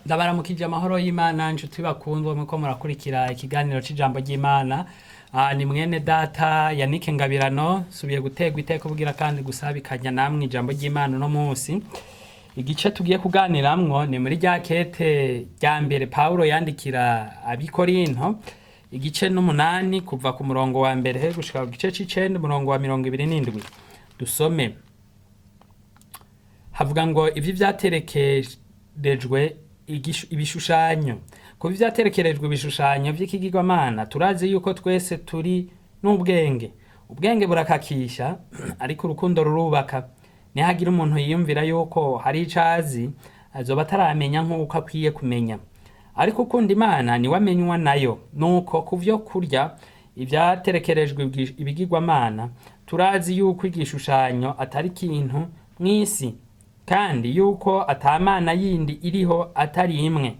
Ndabaramukije amahoro y'Imana, nshuti bakundwa muko murakurikira ikiganiro c'ijambo ry'Imana. Ni mwene data Yannick Ngabirano, subiye gutegwa iteka kugira kandi gusabikanya namwe ijambo ry'Imana no munsi. Igice tugiye kuganiramwo ni muri rya kete rya mbere Pawulo yandikira ab'Ikorinto, igice n'umunani kuva ku murongo wa mbere gushika ku gice c'icenda umurongo wa 27. Dusome. Havuga ngo ivyo vyaterekerejwe ibishushanyo. Kuba ivyaterekerejwe ibishushanyo vy'ikigirwamana, turazi yuko twese turi n'ubwenge. Ubwenge burakakisha, ariko urukundo rurubaka. Nihagira umuntu yiyumvira yuko hari ico azi, azoba ataramenya nk'uko akwiye kumenya. Ariko ukunda Imana niwe amenywa nayo. Nuko ku vyo kurya ivyaterekerejwe ibigirwamana, turazi yuko igishushanyo atari ikintu mw'isi, kandi yuko ata mana yindi iriho atari imwe.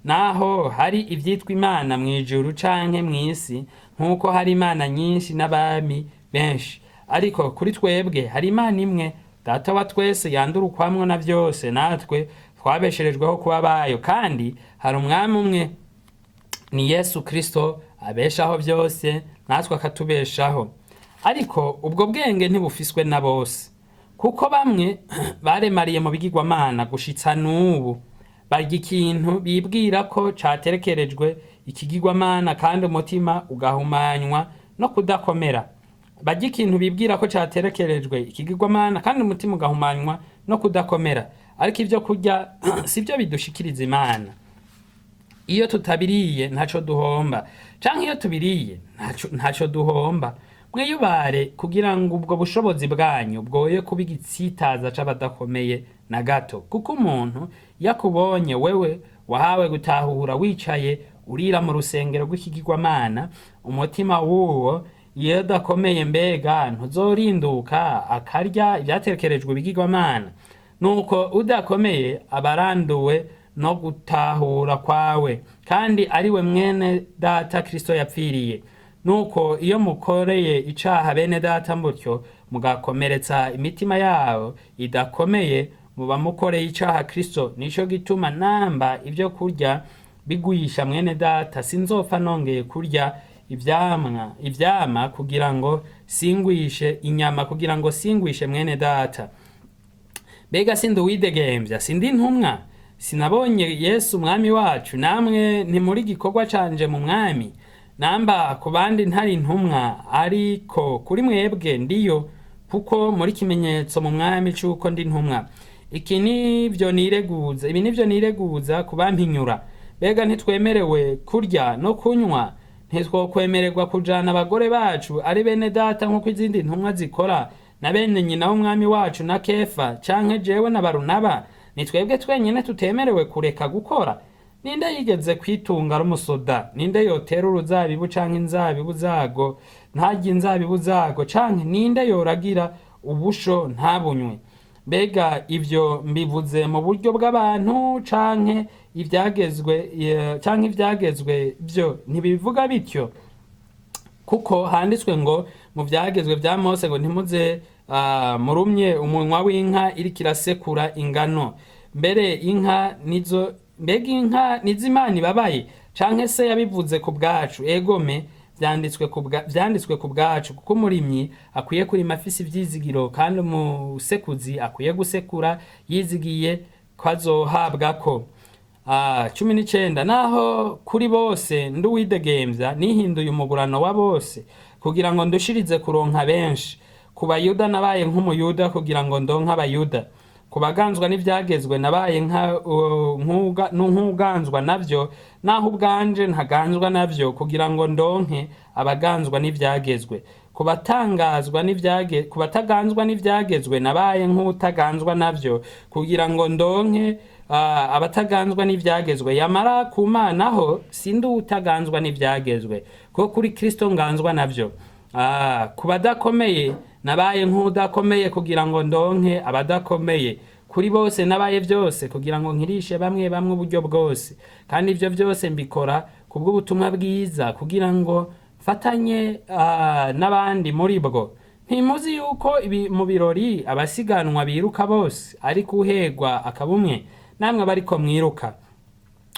Naho hari ivyitwa Imana mw'ijuru canke mw'isi, nk'uko hari imana nyinshi n'abami benshi. Ariko kuri twebwe hari Imana imwe, Data wa twese yandurukwamwo na vyose, natwe twabesherejweho kuba bayo. Kandi hari Umwami umwe, ni Yesu Kristo, abeshaho vyose, natwe akatubeshaho. Ariko ubwo bwenge ntibufiswe na bose, kuko bamwe baremariye mu bigirwamana gushitsa n'ubu. Barya ikintu bibwira ko caterekerejwe ikigirwamana, kandi umutima ugahumanywa no kudakomera. Barya ikintu bibwira ko caterekerejwe ikigirwamana, kandi umutima ugahumanywa no kudakomera. Ariko ivyo kurya sivyo bidushikiriza Imana. Iyo tutabiriye ntaco duhomba, canke iyo tubiriye ntaco duhomba. Mwiyubare kugira ngo ubwo bushobozi bwanyu bwoye kuba igitsitaza c'abadakomeye na gato. Kuko umuntu iyo akubonye wewe wahawe gutahura wicaye urira mu rusengero rw'ikigirwamana, umutima w'uwo iyo udakomeye mbega ntuzorinduka akarya ivyaterekerejwe ibigirwamana? Nuko udakomeye aba aranduwe no gutahura kwawe, kandi ariwe mwene data Kristo yapfiriye. Nuko iyo mukoreye icaha bene data mutyo, mugakomeretsa imitima yabo idakomeye, muba mukoreye icaha Kristo. Nico gituma namba ivyo kurya bigwisha mwene data, sinzopfa nongeye kurya ivyama kugira ngo singwishe inyama, kugira ngo singwishe mwene data. Mbega sindi uwidegemvya? Sindi intumwa? Sinabonye Yesu umwami wacu? Namwe ntimuri igikorwa canje mu mwami? Namba ku bandi ntari intumwa, ariko kuri mwebwe ndiyo, kuko muri kimenyetso mu mwami c'uko ndi intumwa. Iki nivyo nireguza, ibi nivyo nireguza ku bampinyura. Mbega ntitwemerewe kurya no kunywa? Ntitwokwemererwa kujana abagore bacu ari bene data nk'uko izindi ntumwa zikora, na bene nyina w'umwami wacu na Kefa, canke jewe na Barunaba? Ni twebwe twenyene tutemerewe kureka gukora? Ninde yigeze kwitunga ari umusoda? Ninde yotera uruzabibu canke inzabibu zago ntarye inzabibu zago? Canke ninde yoragira ubusho ntabunywe? Mbega ivyo mbivuze mu buryo bw'abantu, canke ivyagezwe vyo ntibivuga bityo? Kuko handitswe ngo mu vyagezwe vya Mose ngo ntimuze murumye umunwa w'inka iriko irasekura ingano. Mbere inka nizo, mbega inka nizo Imana ibabaye? Canke se yabivuze ku bwacu? Egome, vyanditswe ku bwacu, kuko umurimyi akwiye kurima afise ivyizigiro, kandi umusekuzi akwiye gusekura yizigiye ko azohabwako. 19. Naho kuri bose ndi uwidegemvya, nihinduye umugurano wa bose kugira ngo ndushirize kuronka benshi. Ku bayuda nabaye nk'umuyuda kugira ngo ndonke abayuda. Ku baganzwa n'ivyagezwe nabaye nk'uganzwa navyo, naho ubwanje ntaganzwa navyo, kugira ngo ndonke abaganzwa n'ivyagezwe. Ku bataganzwa n'ivyagezwe nabaye nk'utaganzwa navyo, kugira ngo ndonke abataganzwa n'ivyagezwe. Yamara ku Mana ho sindi uwutaganzwa n'ivyagezwe, kuko kuri Kristo nganzwa navyo. Ku badakomeye nabaye nk'udakomeye kugira ngo ndonke abadakomeye. Kuri bose nabaye vyose kugira ngo nkirishe bamwe bamwe uburyo bwose. Kandi ivyo vyose mbikora kubw'ubutumwa bwiza, kugira ngo mfatanye n'abandi muri bwo. Ntimuzi yuko mu birori abasiganwa biruka bose, ariko uhegwa akaba umwe? Namwe abariko mwiruka.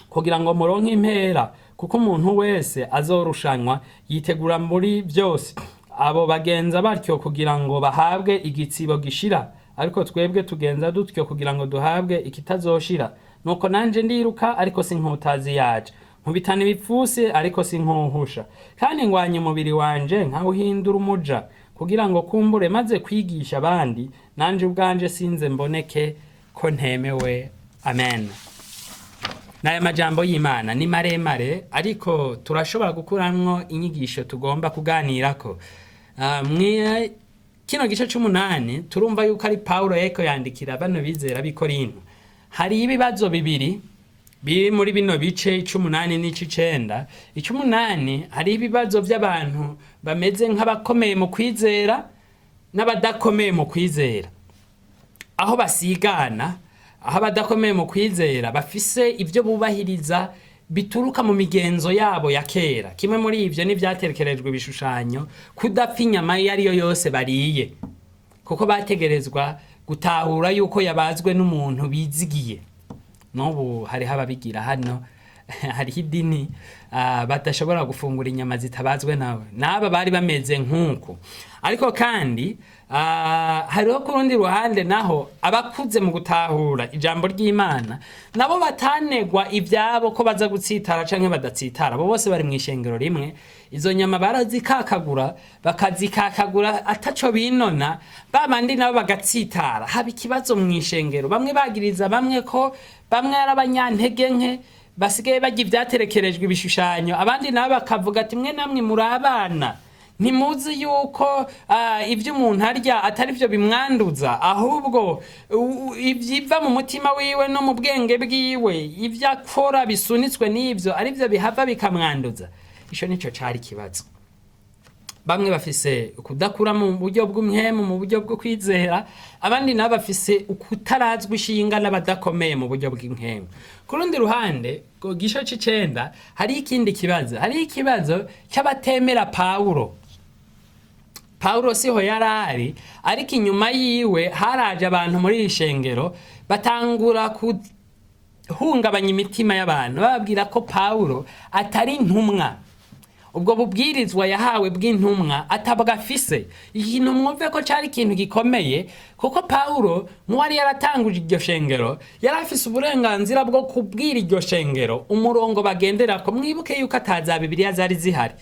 Kugira ngo muronke impera, kuko umuntu wese azorushanywa yitegura muri byose. Abo bagenza batyo kugira ngo bahabwe igitsibo gishira, ariko twebwe tugenza dutyo kugira ngo duhabwe ikitazoshira. Nuko nanje ndiruka, ariko sinkutazi yaje, nkubitana ibipfusi, ariko sinkuhusha, kandi ngwanya umubiri wanje nkawuhindura umuja, kugira ngo kumbure maze kwigisha abandi, nanje ubwanje sinze mboneke ko ntemewe. Amen. N'aya majambo y'Imana ni maremare, ariko turashobora gukuramwo inyigisho tugomba kuganirako. Mwe kino gice c'umunani turumva yuko ari Pawulo yariko yandikira bano bizera b'i Korinto. Hari ibibazo bibiri biri muri bino bice, ic'umunani n'ic'icenda. Ic'umunani, hari ibibazo vy'abantu bameze nk'abakomeye mu kwizera n'abadakomeye mu kwizera, aho basigana, aho abadakomeye mu kwizera bafise ibyo bubahiriza bituruka mu migenzo yabo ya kera. Kimwe muri ivyo n'ivyaterekerejwe ibishushanyo, kudapfa inyama iyo ariyo yose bariye, kuko bategerezwa gutahura yuko yabazwe n'umuntu bizigiye. N'ubu hariho ababigira hano, hariho idini badashobora gufungura inyama zitabazwe nawe. N'aba bari bameze nk'uko. Ariko kandi hariho ku rundi ruhande naho abakuze mu gutahura ijambo ry'Imana, nabo batanegwa ivyabo ko baza gutsitara canke badatsitara. Abo bose bari mw'ishengero rimwe. Izo nyama barazikakagura, bakazikakagura ataco binona, babandi nabo bagatsitara. Haba ikibazo mw'ishengero, bamwe bagiriza bamwe ko bamwe ari abanyantege nke basigaye barya ivyaterekerejwe ibishushanyo, abandi nabo bakavuga ati: "Mwe namwe muri abana, ntimuzi yuko ibyo umuntu arya atari byo bimwanduza, ahubwo ibyiva mu mutima wiwe no mu bwenge bwiwe, ibyo akora bisunitswe n'ibyo, ari byo bihava bikamwanduza." Ico nico cari ikibazo. Bamwe bafise ukudakura mu buryo bw'umwemu, mu buryo bwo kwizera, abandi nabo bafise ukutarazwa ishinga n'abadakomeye mu buryo bw'impwemu. Ku rundi ruhande, ku gice c'icenda, hariho ikindi kibazo. Hariho ikibazo cy'abatemera Pawulo. Pawulo siho yari ari, ariko inyuma yiwe haraje abantu muri iri shengero batangura guhungabanya imitima y'abantu, bababwira ko Pawulo atari intumwa, ubwo bubwirizwa yahawe bw'intumwa atabwo afise. Ikintu mwumve ko cari ikintu gikomeye, kuko Pawulo nk'uwari yaratanguje iryo shengero yari afise uburenganzira bwo kubwira iryo shengero umurongo bagenderako. Mwibuke yuko ataza Bibiliya zari zihari.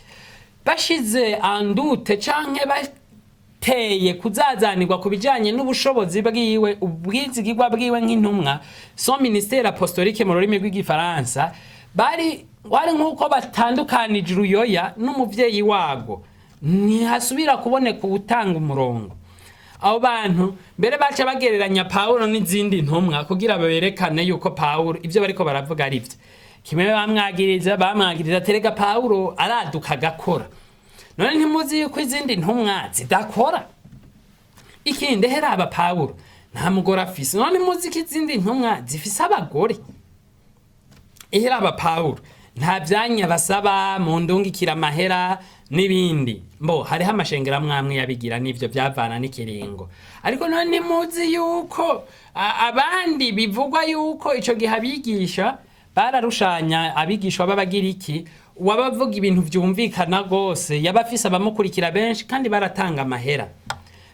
Bashize andute canke bateye kuzazanirwa ku bijanye n'ubushobozi bwiwe, ubwizigirwa bwiwe nk'intumwa, son ministère apostolique mu rurimi rw'igifaransa, bari wari nk'uko batandukanije uruyoya n'umuvyeyi warwo, ntihasubira kuboneka uwutanga umurongo. Abo bantu mbere baca bagereranya Pawulo n'izindi ntumwa kugira berekane yuko Pawulo ivyo bariko baravuga ari vyo. Kimwe bamwagiriza terega Pawulo araduka agakora, none ntimuzi yuko izindi ntumwa zidakora? Ikindi, heraba Pawulo nta mugore afise, none ntimuzi ko izindi ntumwa zifise abagore? Iheraba Pawulo nta vyanya basaba mu ndungikira amahera n'ibindi. Mbo hariho amashengero amwe amwe yabigira, n'ivyo vyavana n'ikiringo. Ariko none ntimuzi yuko abandi bivugwa yuko ico gihe abigisha bararushanya, abigishwa b'Abagiriki, uwabavuga ibintu vyumvikana rwose yaba afise abamukurikira benshi kandi baratanga amahera.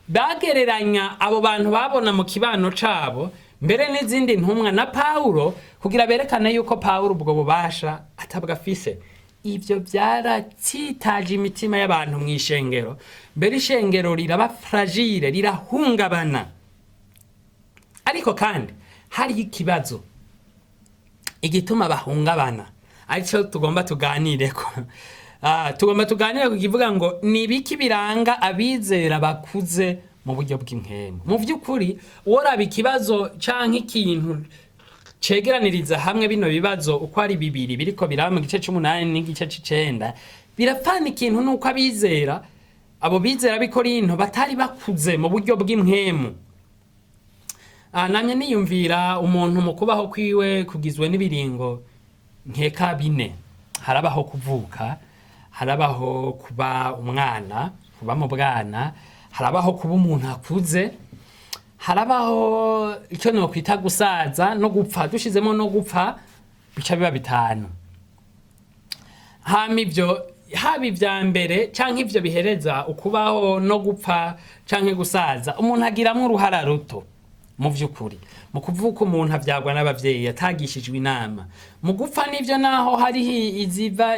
Bagereranya abo bantu babona mu kibano cabo mbere n'izindi ntumwa na Pawulo kugira berekane yuko Pawulo ubwo bubasha atabwo afise. Ivyo vyaratsitaje imitima y'abantu mw'ishengero, mbere ishengero riraba fragile, rirahungabana. Ariko kandi hari ikibazo igituma bahungabana, arico tugomba tuganireko. Tugomba tuganire ku kivuga ngo: ni ibiki biranga abizera bakuze mu buryo bw'impwemu? Mu vy'ukuri, woraba ikibazo canke ikintu cegeraniriza hamwe bino bibazo uko ari bibiri biriko biraba mu gice c'umunani n'igice c'icenda, birapfana ikintu nuko abizera, abo bizera b'i Korinto, batari bakuze mu buryo bw'impwemu. Namye niyumvira umuntu mu kubaho kwiwe kugizwe n'ibiringo nkeka bine. Harabaho kuvuka, harabaho kuba umwana, kuba mu bwana, harabaho kuba umuntu akuze, harabaho icyo nokwita gusaza, no gupfa. Dushizemo no gupfa. Bica biba 5. Hama ivyo, haba ivya mbere canke ivyo bihereza ukubaho no gupfa canke gusaza, umuntu agiramwo uruhara ruto. Mu vy'ukuri, mu kuvuka umuntu avyagwa n'abavyeyi atagishijwe inama. Mu gupfa n'ivyo, naho hariho iziva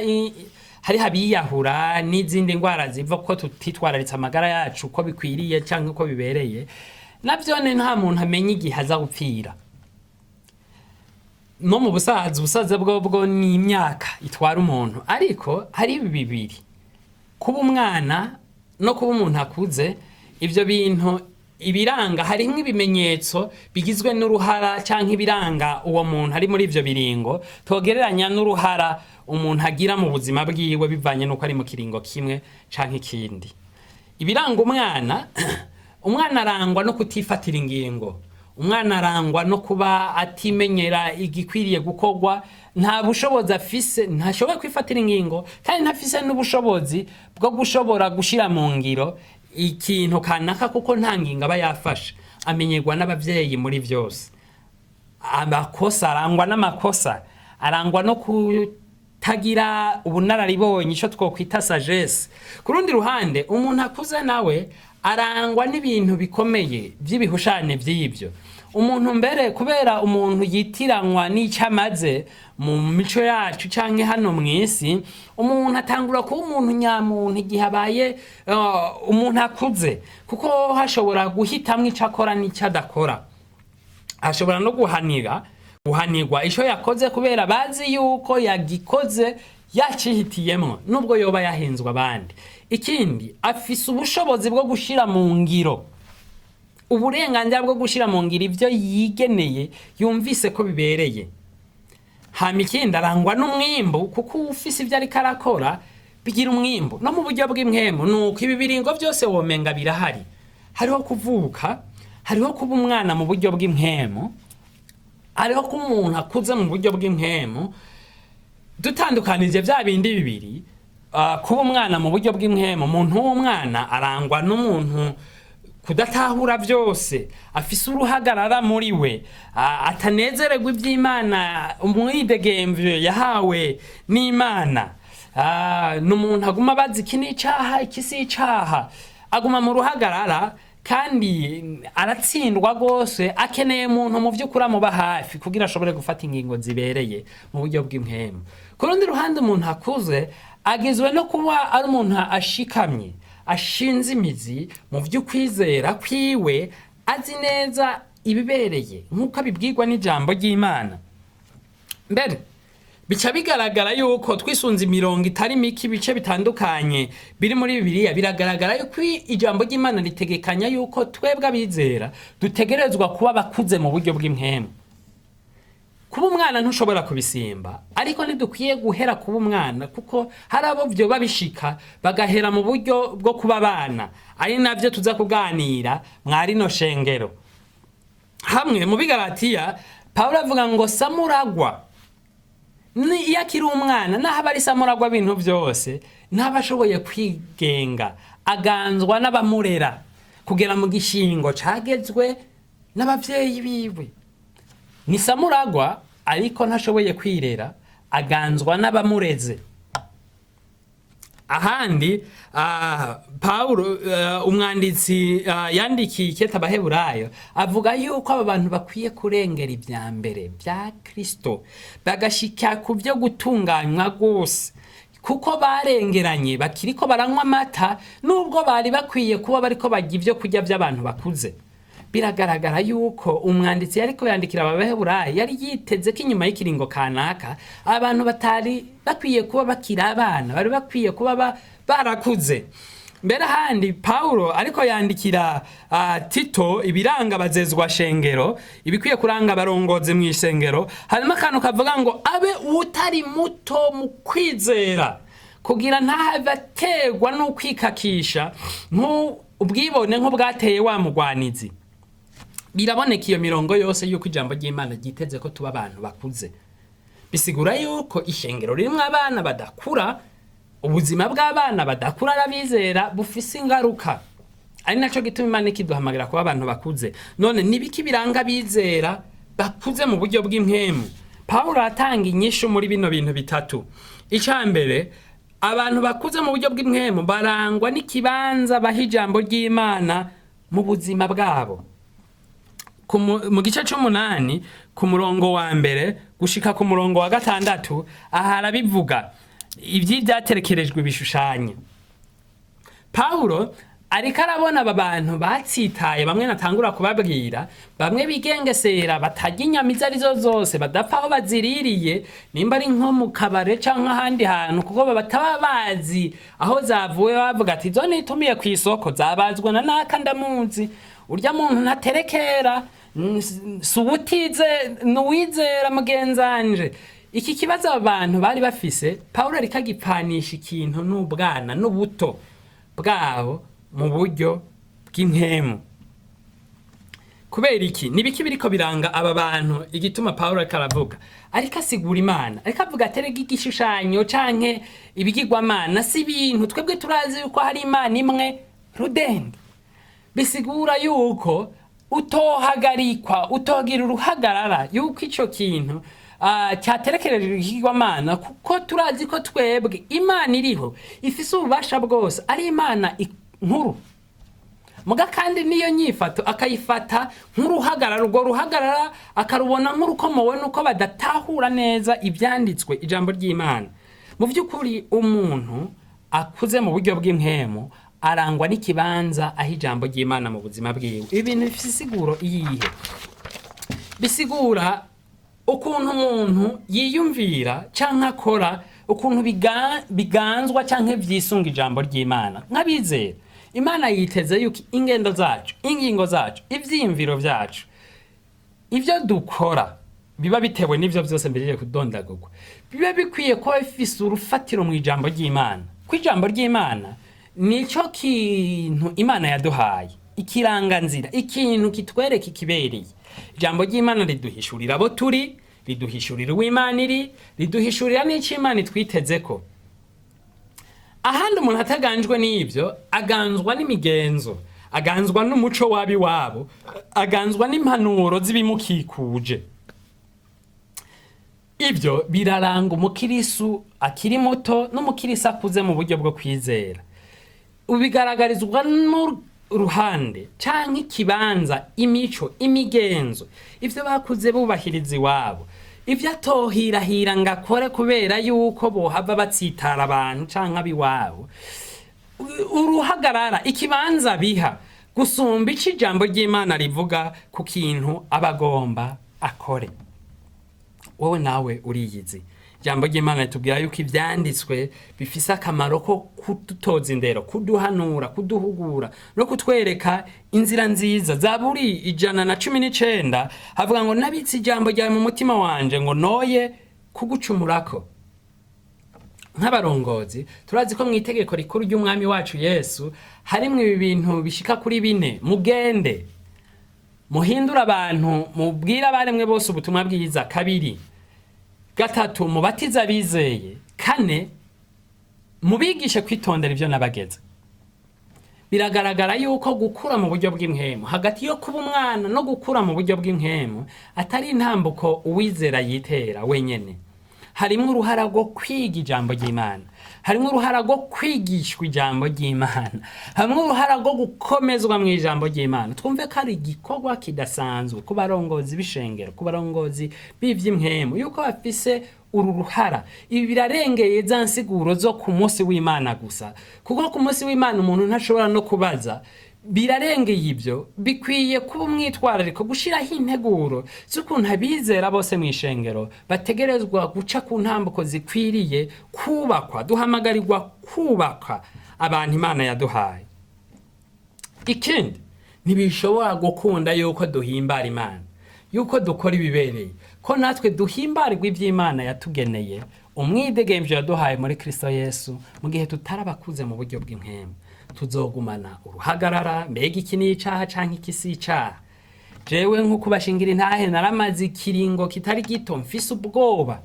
hariho abiyahura n'izindi ndwara ziva ko tutitwararitse amagara yacu uko bikwiriye canke uko bibereye, navyone nta muntu amenya igihe aza gupfira. No mu busaza, ubusaza bwo ni imyaka itwara umuntu. Ariko hari ibi bibiri, kuba umwana no kuba umuntu akuze, ivyo bintu ibiranga harimwo ibimenyetso bigizwe n'uruhara canke ibiranga uwo muntu ari muri ivyo biringo, twogereranya n'uruhara umuntu agira mu buzima bwiwe bivanye n'uko ari mu kiringo kimwe canke ikindi. Ibiranga umwana: umwana arangwa no kutifatira ingingo, umwana arangwa no kuba atimenyera igikwiriye gukorwa, nta bushobozi afise, ntashoboye kwifatira ingingo kandi ntafise n'ubushobozi bwo gushobora gushira mu ngiro ikintu kanaka, kuko nta ngingo aba yafashe. Amenyerwa n'abavyeyi muri vyose. Amakosa, arangwa n'amakosa, arangwa no kutagira ubunararibonye, ico twokwita sagesse. Ku rundi ruhande, umuntu akuze nawe arangwa n'ibintu bikomeye by'ibihushane by'ibyo. Umuntu mbere, kubera umuntu yitiranwa n'icyo amaze mu mico yacu canke hano mw'isi, umuntu atangura kuba umuntu nyamuntu igihe abaye umuntu akuze, kuko hashobora guhitamwo ico akora n'ico adakora, ashobora no guhanirwa ico yakoze kubera bazi yuko yagikoze yacihitiyemwo, nubwo yoba yahenzwe abandi. Ikindi, afise ubushobozi bwo gushira mu ngiro, uburenganzira bwo gushira mu ngiro ivyo yigeneye, yumvise ko bibereye. Hama ikindi, arangwa n'umwimbu, kuko ufise ivyo ariko arakora bigira umwimbu. No mu buryo bw'impwemu nuko ibi biringo byose womenga birahari: hariho kuvuka, hariho kuba umwana mu buryo bw'impwemu, hariho kuba umuntu akuze mu buryo bw'impwemu. Dutandukanije bya bindi bibiri, kuba umwana mu buryo bw'impwemu, umuntu w'umwana arangwa n'umuntu kudatahura byose, afise uruhagarara muri we, atanezererwa iby'Imana, umwidegemvyo yahawe n'Imana. Ni umuntu aguma abaza: iki ni icaha, iki si icaha? Aguma mu ruhagarara kandi aratsindwa rwose. Akeneye umuntu mu by'ukuri amuba hafi kugira ashobore gufata ingingo zibereye mu buryo bw'impwemu. Ku rundi ruhande, umuntu akuze agizwe no kuba ari umuntu ashikamye, ashinze imizi mu by'ukwizera kwiwe, azi neza ibibereye nk'uko abibwirwa n'ijambo ry'Imana. Mbere bica bigaragara yuko twisunze imirongo itari mike, ibice bitandukanye biri muri Bibiliya, biragaragara yuko ijambo ry'Imana ritegekanya yuko twebwe abizera dutegerezwa kuba bakuze mu buryo bw'impwemu. Kuba umwana ntushobora kubisimba, ariko ntidukwiye guhera kuba umwana, kuko hari abo vyoba bishika bagahera mu buryo bwo kuba abana, ari navyo tuza kuganira mwarino shengero. Hamwe mu Bigaratiya, Pawulo avuga ngo samuragwa ni iyo akiri umwana, naho aba ari samuragwa ibintu byose, ntaba ashoboye kwigenga, aganzwa n'abamurera kugera mu gishingo cagezwe n'abavyeyi biwe. Ni samuragwa ariko ntashoboye kwirera, aganzwa n'abamureze. Ahandi Pawulo, umwanditsi yandikiye ikete Abaheburayo, avuga yuko aba bantu bakwiye kurengera ibya mbere bya Kristo, bagashika ku byo gutunganywa rwose, kuko barengeranye bakiriko baranywa amata, nubwo bari bakwiye kuba bariko barya ibyo kurya by'abantu bakuze. Biragaragara yuko umwanditsi yariko yandikira Abaheburayo yari yiteze ko inyuma y'ikiringo kanaka abantu batari bakwiye kuba bakiri abana, bari bakwiye kuba barakuze. Mbere ahandi Pawulo ariko yandikira Tito ibiranga bazezwa shengero, ibikwiye kuranga abarongozi mu ishengero, harimo akantu kavuga ngo abe utari muto mu kwizera, kugira ntahave aterwa n'ukwikakisha nk'ubwibone nk'ubwateye wa mugwanizi. Biraboneka iyo mirongo yose yuko ijambo ry'Imana ryiteze ko tuba abantu bakuze. Bisigura yuko ishengero ririmwo abana badakura, ubuzima bw'abana badakura arabizera bufise ingaruka, ari naco gituma Imana ikiduhamagarira kuba abantu bakuze. None nibiki biranga abizera bakuze mu buryo bw'impwemu? Pawulo aratanga inyishu muri bino bintu bitatu. Icya mbere, abantu bakuze mu buryo bw'impwemu barangwa n'ikibanza baha ijambo ry'Imana mu buzima bwabo. Mu gice c'umunani, ku murongo wa mbere gushika ku murongo wa gatandatu, aha arabivuga ivy'ivyaterekerejwe ibishushanyo. Pawulo ariko arabona aba bantu batsitaye, bamwe natangura kubabwira, bamwe bigengesera, batarya inyama izo arizo zose, badapfa aho baziririye, nimba ari nko mu kabare canke ahandi hantu, kuko bataba bazi aho zavuye. Bavuga ati: "Zo nitumiye ku isoko zabazwa na naka, ndamuzi urya muntu ntaterekera, si uwutize nuwizera mugenzanje." Iki kibazo aba bantu bari bafise, Pawulo ariko agipfanisha ikintu n'ubwana n'ubuto bwabo mu buryo bw'impwemu. Kubera iki? Nibiki biriko biranga aba bantu? Igituma Pawulo ariko aravuga, ariko asigura Imana, ariko avuga aterega igishushanyo canke ibigirwamana si ibintu, twebwe turazi yuko hari Imana imwe rudende. Bisigura yuko utohagarikwa, utogira uruhagarara yuko ico kintu cyaterekerejwe ikigirwamana, kuko turazi ko twebwe Imana iriho, ifise ububasha bwose, ari Imana nkuru. Muga kandi niyo nyifato akayifata nk'uruhagarara, urwo ruhagarara akarubona nk'urukomowe nuko badatahura neza ivyanditswe, ijambo ry'Imana. Mu vy'ukuri, umuntu akuze mu buryo bw'impwemu arangwa n'ikibanza aho ijambo ry'Imana mu buzima bwiwe. Ibi bintu bifise isiguro iyihe? Bisigura ukuntu umuntu yiyumvira canke akora, ukuntu biganzwa canke vyisunga ijambo ry'Imana. Nk'abizera, Imana yiteze yuko ingendo zacu, ingingo zacu, ivyiyumviro vyacu, ivyo dukora biba bitewe n'ivyo vyose mbereye kudondagurwa, biba bikwiye kuba bifise urufatiro mu ijambo ry'Imana, ko ijambo ry'Imana nico kintu Imana yaduhaye, ikiranganzira, ikintu kitwereka ikibereye. Ijambo ry'Imana riduhishurira abo turi, riduhishurira uw'Imana iri, riduhishurira n'ico Imana itwitezeko. Ahandi umuntu ataganjwe n'ivyo, aganzwa n'imigenzo, aganzwa n'umuco w'abiwabo, aganzwa n'impanuro z'ibimukikuje. Ibyo biraranga umukirisu akiri muto n'umukirisu akuze mu buryo bwo kwizera. Ubigaragarizwa n'uruhande canke ikibanza, imico, imigenzo, ivyo bakuze bubahiriza iwabo, ivyo atohirahira ngo akore kubera yuko bohava batsitara abantu canke ab'iwabo, uruhagarara, ikibanza biha gusumba ico ijambo ry'Imana rivuga ku kintu aba agomba akore. Wowe nawe uriyizi. Ijambo ry'Imana ritubwira yuko ivyanditswe bifise akamaro ko kudutoza indero, kuduhanura, kuduhugura no kutwereka inzira nziza. Zaburi 119 havuga ngo: "Nabitse ijambo ryawe mu mutima wanje ngo noye kugucumurako." Nk'abarongozi, turazi ko mu itegeko rikuru ry'umwami wacu Yesu harimwo ibi bintu bishika kuri bine: mugende muhindure abantu, mubwire abaremwe bose ubutumwa bwiza; kabiri, gatatu, mubatize abizeye; kane, mubigishe kwitondera ivyo nabageze. Biragaragara yuko gukura mu buryo bw'impwemu, hagati yo kuba umwana no gukura mu buryo bw'impwemu, atari intambuko uwizera yitera wenyene. Harimwo uruhara rwo kwiga ijambo ry'Imana, harimwo uruhara rwo kwigishwa ijambo ry'Imana, harimwo uruhara rwo gukomezwa mu ijambo ry'Imana. Twumve ko ari igikorwa kidasanzwe ku barongozi b'ishengero, ku barongozi b'ivy'impwemu, yuko bafise uru ruhara. Ibi birarengeye za nsiguro zo ku munsi w'Imana gusa, kuko ku munsi w'Imana umuntu ntashobora no kubaza. Birarengeye ibyo, bikwiye kuba umwitwarariko gushiraho integuro z'ukuntu abizera bose mu ishengero bategerezwa guca ku ntambuko zikwiriye kubakwa. Duhamagarirwa kubaka abantu Imana yaduhaye. Ikindi, ntibishobora gukunda yuko duhimbara Imana, yuko dukora ibibereye, ko natwe duhimbarirwa iby'Imana yatugeneye, umwidegemvyo yaduhaye muri Kristo Yesu, mu gihe tutarabakuze mu buryo bw'impwemu. Tuzogumana uruhagarara: mbega iki ni icaha canke iki si icaha? Jewe nk'uko bashingira intahe, naramaze ikiringo kitari gito mfise ubwoba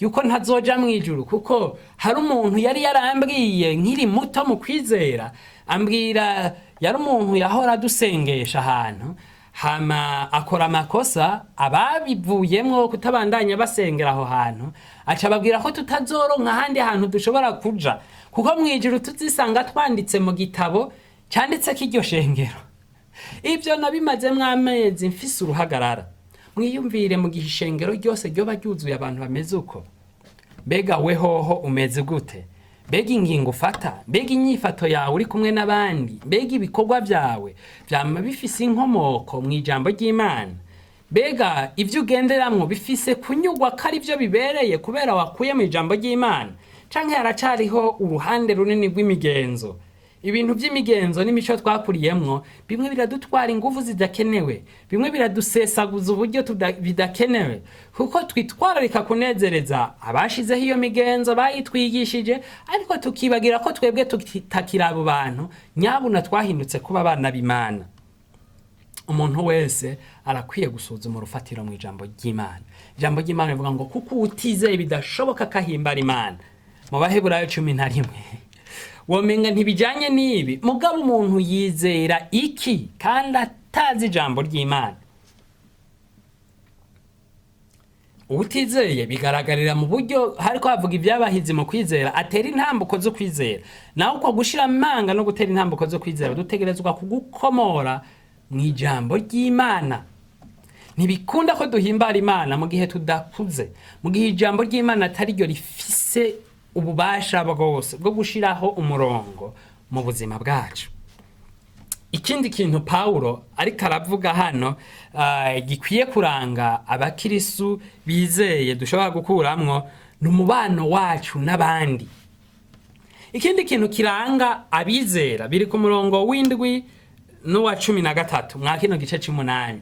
yuko ntazoja mu ijuru, kuko hari umuntu yari yarambwiye nkiri muto mu kwizera, ambwira, yari umuntu yahora adusengesha ahantu. Hama akora amakosa, ababivuyemwo kutabandanya basengera aho hantu, aca ababwira ko tutazoronka ahandi hantu dushobora kuja, kuko mw'ijuru tuzisanga twanditse mu gitabo canditseko iryo shengero. Ibyo nabimazemwo amezi mfise uruhagarara. Mwiyumvire mu gihe ishengero ryose ryoba ryuzuye abantu bameze uko. Mbega we hoho umeze gute? Mbega ingingo ufata, mbega inyifato yawe uri kumwe n'abandi, mbega ibikorwa vyawe vyama bifise inkomoko mu ijambo ry'Imana? Mbega ivyo ugenderamwo bifise kunyurwa ko ari vyo bibereye kubera wakuye mu ijambo ry'Imana, canke haracariho uruhande runini rw'imigenzo? Ibintu vy'imigenzo n'imico twakuriyemwo bimwe biradutwara inguvu zidakenewe, bimwe biradusesaguza uburyo bidakenewe, kuko twitwararika kunezereza abashizeho iyo migenzo bayitwigishije, ariko tukibagira ko twebwe tutakiri abo bantu nyabuna, twahindutse kuba abana b'Imana. Umuntu wese arakwiye gusuzuma urufatiro mu ijambo ry'Imana. Ijambo ry'Imana rivuga ngo kuko utizeye bidashoboka ko ahimbara Imana, mu Baheburayo 11. Womenga ntibijanye n'ibi, mugabo umuntu yizera iki kandi atazi ijambo ry'Imana? Utizeye bigaragarira mu buryo hariko havuga ibyabahizi mu kwizera, atera intambuko zo kwizera. Nawe uko gushira amanga no gutera intambuko zo kwizera dutegerezwa kugukomora mu ijambo ry'Imana. Ntibikunda ko duhimbara Imana mu gihe tudakuze, mu gihe ijambo ry'Imana atari ryo rifise ububasha bwose bwo gushiraho umurongo mu buzima bwacu. Ikindi kintu Pawulo ariko aravuga hano, gikwiye kuranga abakirisu bizeye dushobora gukuramwo, ni umubano wacu n'abandi. Ikindi kintu kiranga abizera biri ku murongo w'7 n'uwa 13 mwa kino gice c'umunani.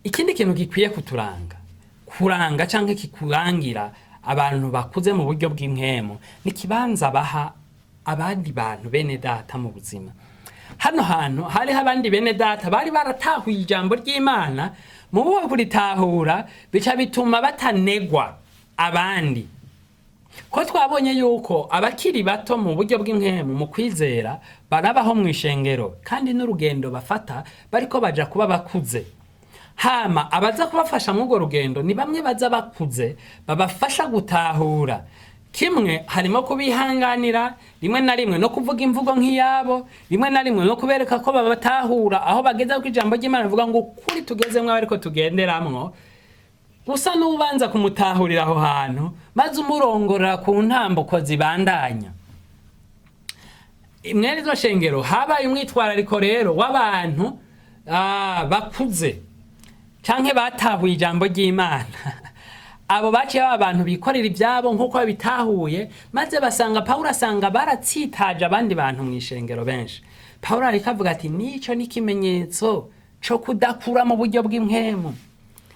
Ikindi kintu gikwiye kuturanga, kuranga canke kikurangira abantu bakuze mu buryo bw'impwemu, ni ikibanza baha abandi bantu bene data mu buzima. Hano hantu hariho abandi bene data bari baratahuye ijambo ry'Imana, mu bo kuritahura bica bituma batanegwa abandi. Ko twabonye yuko abakiri bato mu buryo bw'impwemu mu kwizera barabaho mu ishengero, kandi n'urugendo bafata bariko baja kuba bakuze. Hama abaza kubafasha muri urwo rugendo ni bamwe baza bakuze, babafasha gutahura. Kimwe harimo kubihanganira, rimwe na rimwe no kuvuga imvugo nk'iyabo, rimwe na rimwe no kubereka ko babatahura aho bageze, kuko ijambo ry'Imana rivuga ngo ukuri tugezemwo ariko tugenderamwo, gusa n'ubanza kumutahurira aho hantu maze umurongorera ku ntambuko zibandanya. Mwene iryo shengero habaye umwitwarariko rero w'abantu bakuze canke batahuye ijambo ry'Imana. Abo baciye baba abantu bikorera ivyabo nk'uko babitahuye, maze basanga Pawulo asanga baratsitaje abandi bantu mu ishengero benshi. Pawulo ariko avuga ati nico ni ikimenyetso co kudakura mu buryo bw'impwemu.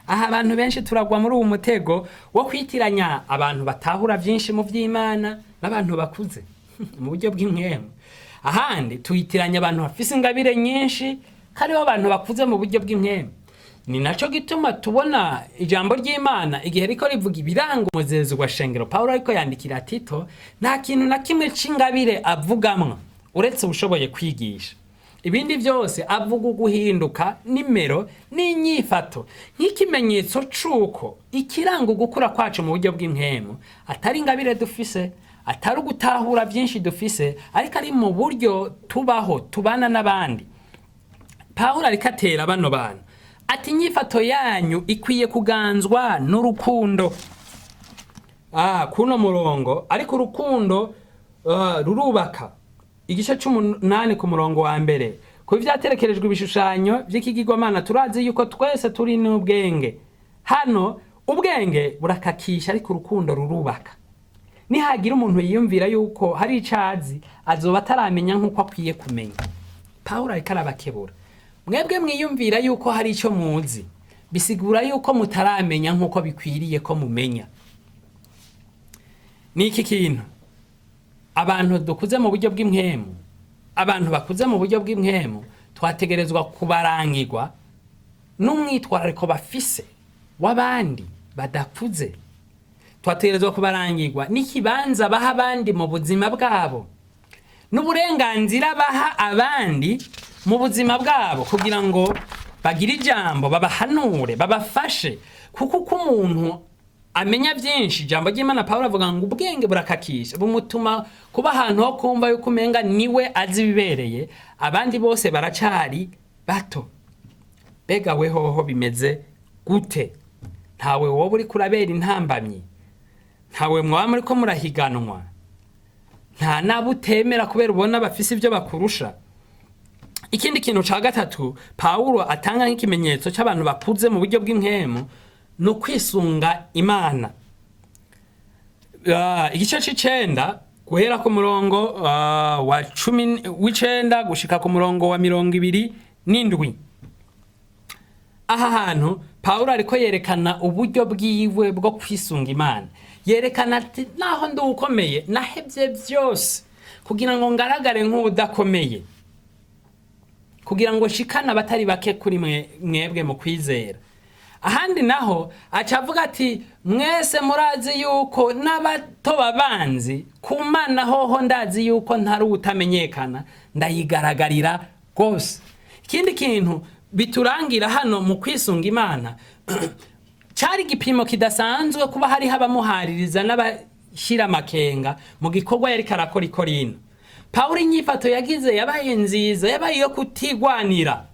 Aha abantu benshi turagwa muri uwu mutego wo kwitiranya abantu batahura vyinshi mu vy'Imana n'abantu bakuze mu buryo bw'impwemu. Ahandi tuyitiranya abantu bafise ingabire nyinshi kariho abantu bakuze mu buryo bw'impwemu. Ni naco gituma tubona ijambo ry'Imana igihe riko rivuga ibiranga umuzezo wa shengero, Pawulo ariko yandikira Tito, nta kintu na kimwe c'ingabire avugamwo uretse ubushoboye kwigisha. Ibindi vyose avuga uguhinduka nimero n'inyifato nk'ikimenyetso c'uko ikiranga ugukura kwacu mu buryo bw'impwemu atari ingabire dufise, atari ugutahura vyinshi dufise, ariko ari mu buryo tubaho tubana n'abandi. Pawulo ariko atera bano bantu ati inyifato yanyu ikwiye kuganzwa n'urukundo. Kuno murongo ariko urukundo rurubaka. Igice c'umunani ku murongo wa mbere, ku vyaterekerejwe ibishushanyo vy'ikigirwamana turazi yuko twese turi n'ubwenge. Hano ubwenge burakakisha, ariko urukundo rurubaka. Nihagira umuntu yiyumvira yuko hari ico azi, azoba ataramenya nk'uko akwiye kumenya. Pawulo ariko arabakebura, mwebwe mwiyumvira yuko hari ico muzi, bisigura yuko mutaramenya nk'uko bikwiriye ko mumenya. Ni iki kintu abantu dukuze mu buryo bw'impwemu, abantu bakuze mu buryo bw'impwemu twategerezwa kubarangirwa n'umwitwarariko bafise w'abandi badakuze. Twategerezwa kubarangirwa n'ikibanza baha abandi mu buzima bwabo, n'uburenganzira baha abandi mu buzima bwabo kugira ngo bagire ijambo, babahanure, babafashe. Kuko uko umuntu amenya byinshi, ijambo ry'Imana, Pawulo avuga ngo ubwenge burakakisha, bumutuma kuba ahantu ho kumva yuko umenga niwe azi ibibereye, abandi bose baracari bato. Mbega we hoho bimeze gute? Ntawe woba uriko urabera intambamyi? Ntawe mwaba muriko murahiganwa? Nta nabo utemera kubera ubona bafise ibyo bakurusha? Ikindi kintu ca gatatu Pawulo atanga nk'ikimenyetso c'abantu bakuze mu buryo bw'impwemu ni ukwisunga Imana. Igice c'icenda, guhera ku murongo wa 19 gushika ku murongo wa 27. Aha hantu Pawulo ariko yerekana uburyo bwiwe bwo kwisunga Imana. Yerekana ati: naho ndi ukomeye, nahevye byose kugira ngo ngaragare nk'udakomeye, kugira ngo nshikane abatari bake kuri mwebwe mu kwizera. Ahandi naho aca avuga ati: mwese murazi yuko n'abato babanzi ku Mana, hoho ndazi yuko ntari utamenyekana, ndayigaragarira rwose. Ikindi kintu biturangira hano mu kwisunga Imana, cari igipimo kidasanzwe kuba hariho abamuhaririza n'abashyira amakenga mu gikorwa yariko arakora i Korinto. Pawulo inyifato yagize yabaye nziza, yabaye iyo kutigwanira,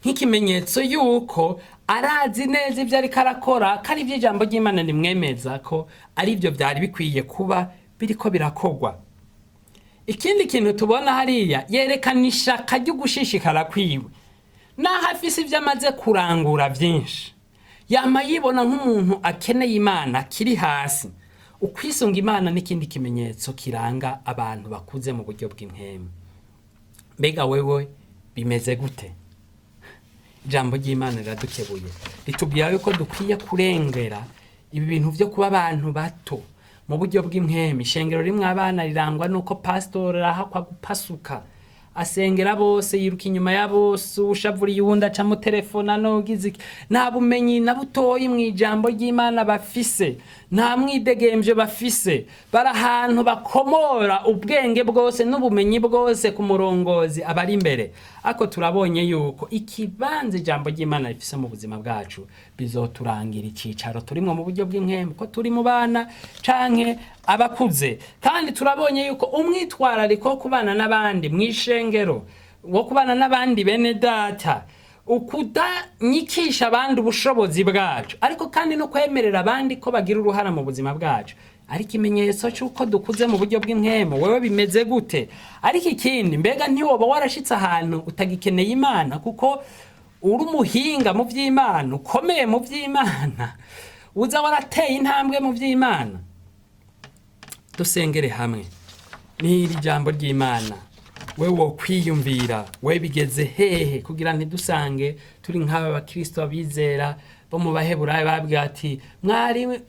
nk'ikimenyetso yuko arazi neza ibyo ariko arakora, ko ari iby'ijambo ry'Imana rimwemeza ko ari byo byari bikwiye kuba biriko birakorwa. Ikindi kintu tubona hariya, yerekana ishaka ryo gushishikara kwiwe. Naho afise ibyo amaze kurangura byinshi, yama yibona nk'umuntu akeneye Imana, akiri hasi. Ukwisunga Imana n'ikindi kimenyetso kiranga abantu bakuze mu buryo bw'impwemu. Mbega wewe bimeze gute? Ijambo ry'Imana riradukebuye, ritubwira yuko dukwiye kurengera ibi bintu byo kuba abantu bato mu buryo bw'impwemu. Ishengero rimwe abana rirangwa nuko pasitori arahakwa gupasuka, asengera bose, yiruka inyuma ya bose, ushavuriye uwundi aca mutelefona n'ugize iki. Nta bumenyi na butoyi mu ijambo ry'Imana bafise, nta mwidegemvyo bafise. Bari ahantu bakomora ubwenge bwose n'ubumenyi bwose ku murongozi abari imbere. Ariko turabonye yuko ikibanza ijambo ry'Imana rifise mu buzima bwacu bizoturangira icicaro turimwo mu buryo bw'impwemu, ko turi mu bana canke abakuze. Kandi turabonye yuko umwitwarariko wo kubana n'abandi mw'ishengero, wo kubana n'abandi bene data, ukudanyikisha abandi ubushobozi bwacu, ariko kandi no kwemerera abandi ko bagira uruhara mu buzima bwacu, ariko ikimenyetso cy'uko dukuze mu buryo bw'impwemu. Wewe bimeze gute? Ariko ikindi, mbega ntiwoba warashitse ahantu utagikeneye Imana, kuko uri umuhinga mu by'Imana, ukomeye mu by'Imana, uza warateye intambwe mu by'Imana? Dusengere hamwe n'iri jambo ry'Imana. We wokwiyumvira we bigeze hehe, kugira ntidusange turi nk'aba bakristo abizera bo mu Baheburayo babwira ati: mwari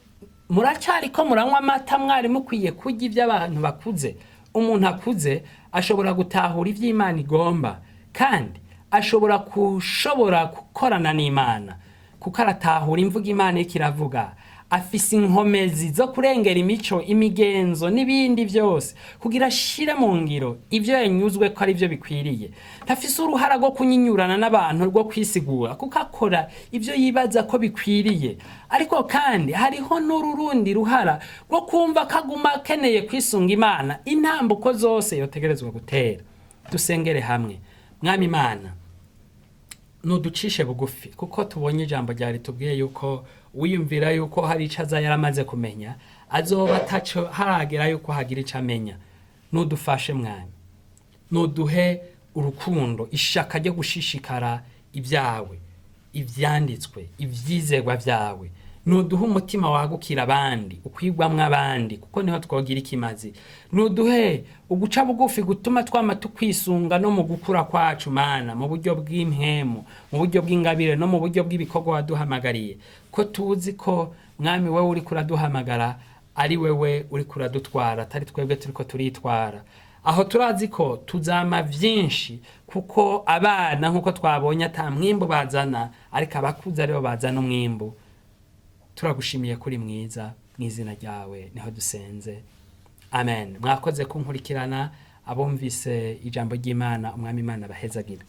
muracariko muranywa amata, mwari mukwiye kurya iby'abantu bakuze. Umuntu akuze ashobora gutahura iby'Imana igomba, kandi ashobora gushobora gukorana n'Imana, kuko aratahura imvugo Imana iriko iravuga, afise inkomezi zo kurengera imico, imigenzo n'ibindi byose kugira ashire mu ngiro ibyo yanyuzwe ko ari byo bikwiriye. Ntafise uruhara rwo kunyinyurana n'abantu, rwo kwisigura, kuko akora ibyo yibaza ko bikwiriye. Ariko kandi hariho n'ururundi ruhara rwo kumva ko aguma akeneye kwisunga Imana intambuko zose yotegerezwa gutera. Dusengere hamwe. Mwami Imana, nuducishe bugufi, kuko tubonye ijambo ryari tubwiye yuko wiyumvira yuko hari ico aza yaramaze kumenya azoba ataco haragera yuko hagira ico amenya. Nudufashe Mwami, nuduhe urukundo, ishaka ryo gushishikara ibyawe, ivyanditswe, ivyizegwa vyawe. Nuduhe umutima wagukira abandi, ukwigwamwo abandi, kuko niho twogira ikimazi. Nuduhe uguca bugufi gutuma twama tukwisunga no mu gukura kwacu, Mana, mu buryo bw'impemu, mu buryo bw'ingabire no mu buryo bw'ibikorwa waduhamagariye, ko tuzi ko Mwami wewe uriko uraduhamagara ari wewe uriko uradutwara, atari twebwe turiko turitwara. Aho turazi ko tuzama vyinshi, kuko abana nk'uko twabonye ata mwimbu bazana, ariko abakuze aribo bazana umwimbu. Turagushimiye kuri mwiza, mu izina ryawe niho dusenze, amen. Mwakoze kunkurikirana. Abumvise ijambo ry'Imana, Umwami Imana abahezagira.